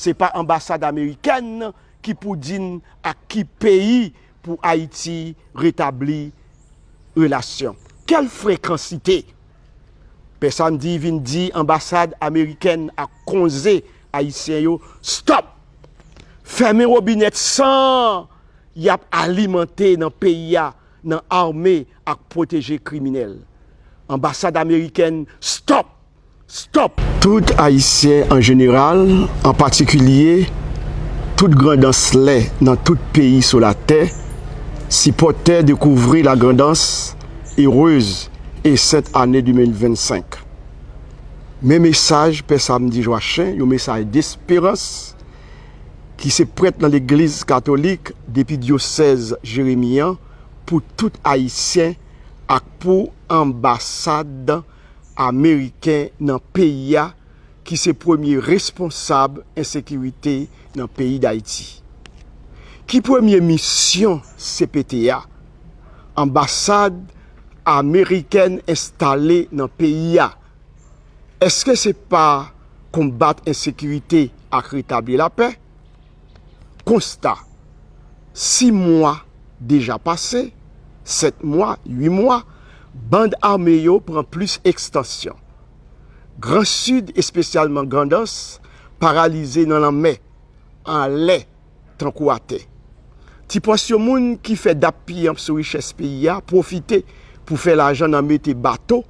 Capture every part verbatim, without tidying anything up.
Se pa anbasad amerikèn ki pou di n ak ki peyi pou Ayiti retabli relasyon. Kèl frekansite! Pè Samdi vin di anbasad amerikèn ak konze ayisyen yo, stòp! Fèmen wobinèt san y ap alimante nan peyi a nan ame ak pwoteje kriminèl. Anbasad amerikèn, stòp! Stòp! Tout Ayisyen an jeneral, an patikilye tout grandans lè nan tout peyi sou latè, sipòtè dekouvri lagrandans erez e sent ane de mil vennsenk. Men mesaj Pè Samdi Jwachen, yon mesaj desperans ki se prèt nan legliz katolik depi dyosèz Jeremi an pou tout Ayisyen ak pou anbasad ameriken nan peyi a ki se premye responsab ensekirite nan peyi Dayiti. Ki premye misyon C P T a, anbasad amerikèn enstale nan peyi a? Èske se pa konbat ensekirite ak retabli lapè? Konsta, sis mwa deja pase, sèt mwa, uit mwa, bann ame yo pran plis ekstansyon. Gran Sid, espesyalman Grandans, paralize nan lanmè, anlè, tankou atè. Ti pòsyon moun ki fè dap piyanp sou richès peyi a pwofite pou fè lajan nan mete bato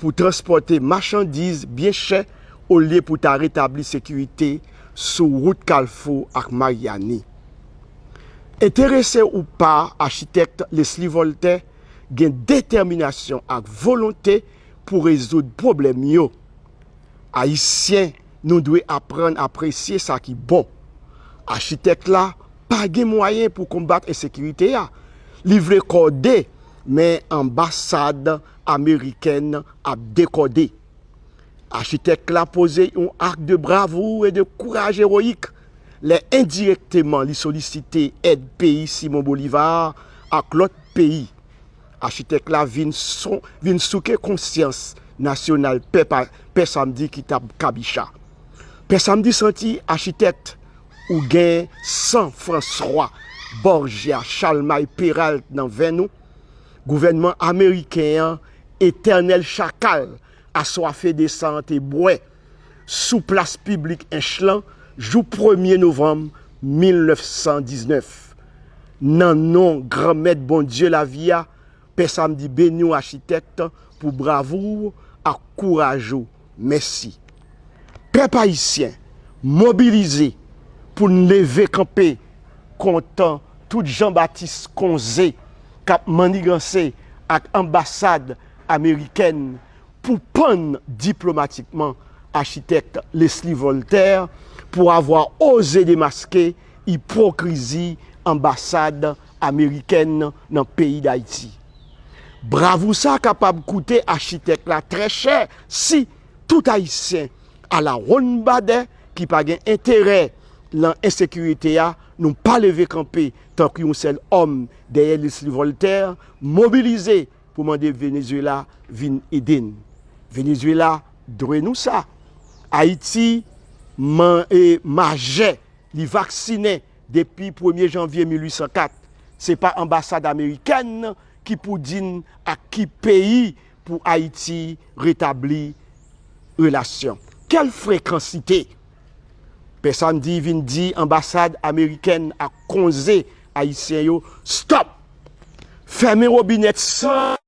pou transpòte machandiz byen chè olye pou ta retabli sekirite sou wout Kalfou ak Maryani. Enterese ou pa, achitèk Leslie Voltaire gen detèminasyon ak volonte pou rezoud pwoblèm yo. Ayisyen, nou dwe aprann apresye sa ki bon. Achitèk la pa gen mwayen pou konbat ensekirite a. Li vle kòde, men anbasad amerikèn ap dekòde. Achitèk la poze yon ak de bravou e de kouraj ewoyik lè endirèkteman li solisite èd peyi Simon Bolivar ak lòt peyi. Achitèk la vin, son, vin souke konsyans nasyonal pè, pa, pè Samdi ki t ap kabicha. Pè Samdi santi achitèk ou gen san Franswa, Bòjya, Chalmay, Peralt nan venn ou. Gouvènman ameriken an, etènèl chakal aswafe de san an te bwè sou plas piblik Ench lan jou premye novanm mil nèf san diznèf. Nan non Granmèt Bondye lavi a, Pè Samdi beni w achitèk pou bravou w ak kouraj ou. Mèsi. Pèp ayisyen, mobilize pou n leve kanpe kont tout Jan Batis Konze k ap manniganse ak anbasad amerikèn pou pann diplomatikman achitèk Leslie Voltaire pour avoir osé démasquer ipokrizi anbasad amerikèn nan peyi Dayiti. Bravou sa kapab koute achitèk la trè chè si tout Ayisyen alawonnbadè ki pa gen enterè nan ensekirite a, nou pa leve kanpe tankou yon sèl òm dèyè Leslie Voltaire, mobilize pou mande Venezuela vin ede n. Venezuela dwe nou sa. Ayiti, man, e, majè, li vaksinen depi premye janvye mil uit san kat. Se pa anbasad amerikèn ki pou di n ak ki peyi pou Ayiti retabli relasyon. Kèl frekansite! Pè Samdi vin di anbasad amerikèn ak konze ayisyen yo, stòp! Fèmen wobinèt san